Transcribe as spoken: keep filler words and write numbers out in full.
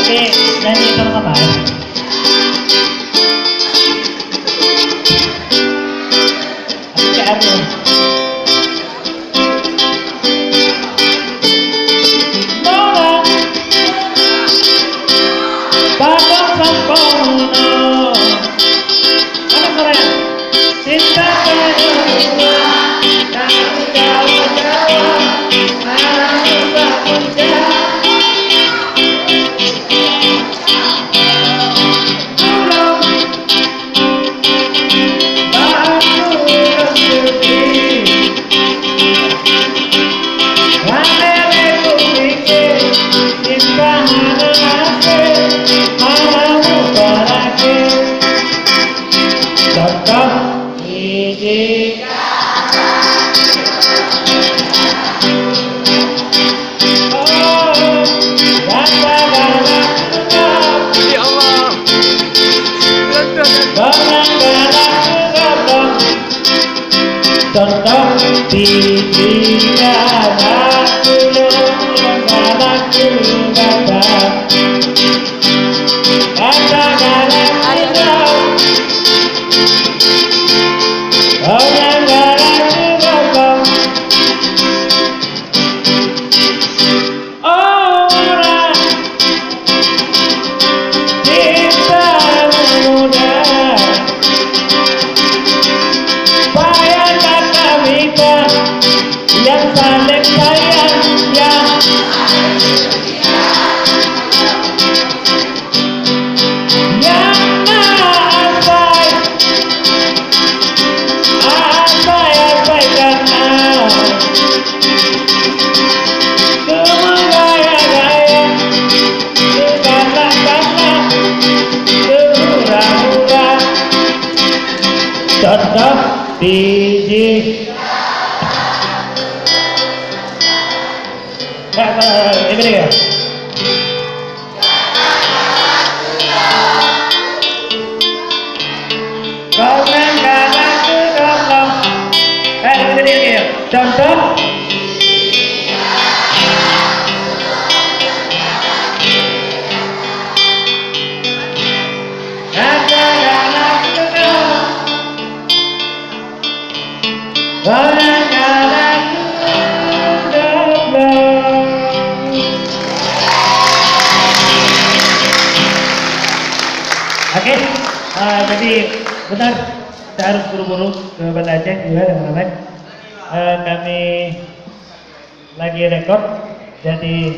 Oke, nyanyi sama-sama ya. Oke, Arno. Mola, padang sampurna. Mana suaranya? Cinta kedua, tak jauh-jauh, harus berpuncak. Belum, baru rezeki. Ramai lé kupikir, cinta hana akhé, hana mubarake. Contoh, biji. Oh, rasa galak. Ya Allah. Galak. Contoh, biji galak, ulôn galak keu gata. Gata galak keu lôn. Ureueng galak keu gata. Oh, murah cinta muda. Payah tatap mita nyang saléng sayang, nyang, nyang na asai, asai-asai kana. Keu meugaya-gaya, keu galak-galak, keu hura-hura. Contoh biji. Kak, eh, ini dia. Kau nyan galak keu gata. Eh, ini dia, ini dia. Contoh. Gata galak keu gata. Galak-galak keu gata. Oke, ah, jadi benar, kita harus buru-buru ke Banda Aceh juga, teman-teman. Eh, kami lagi rekod, jadi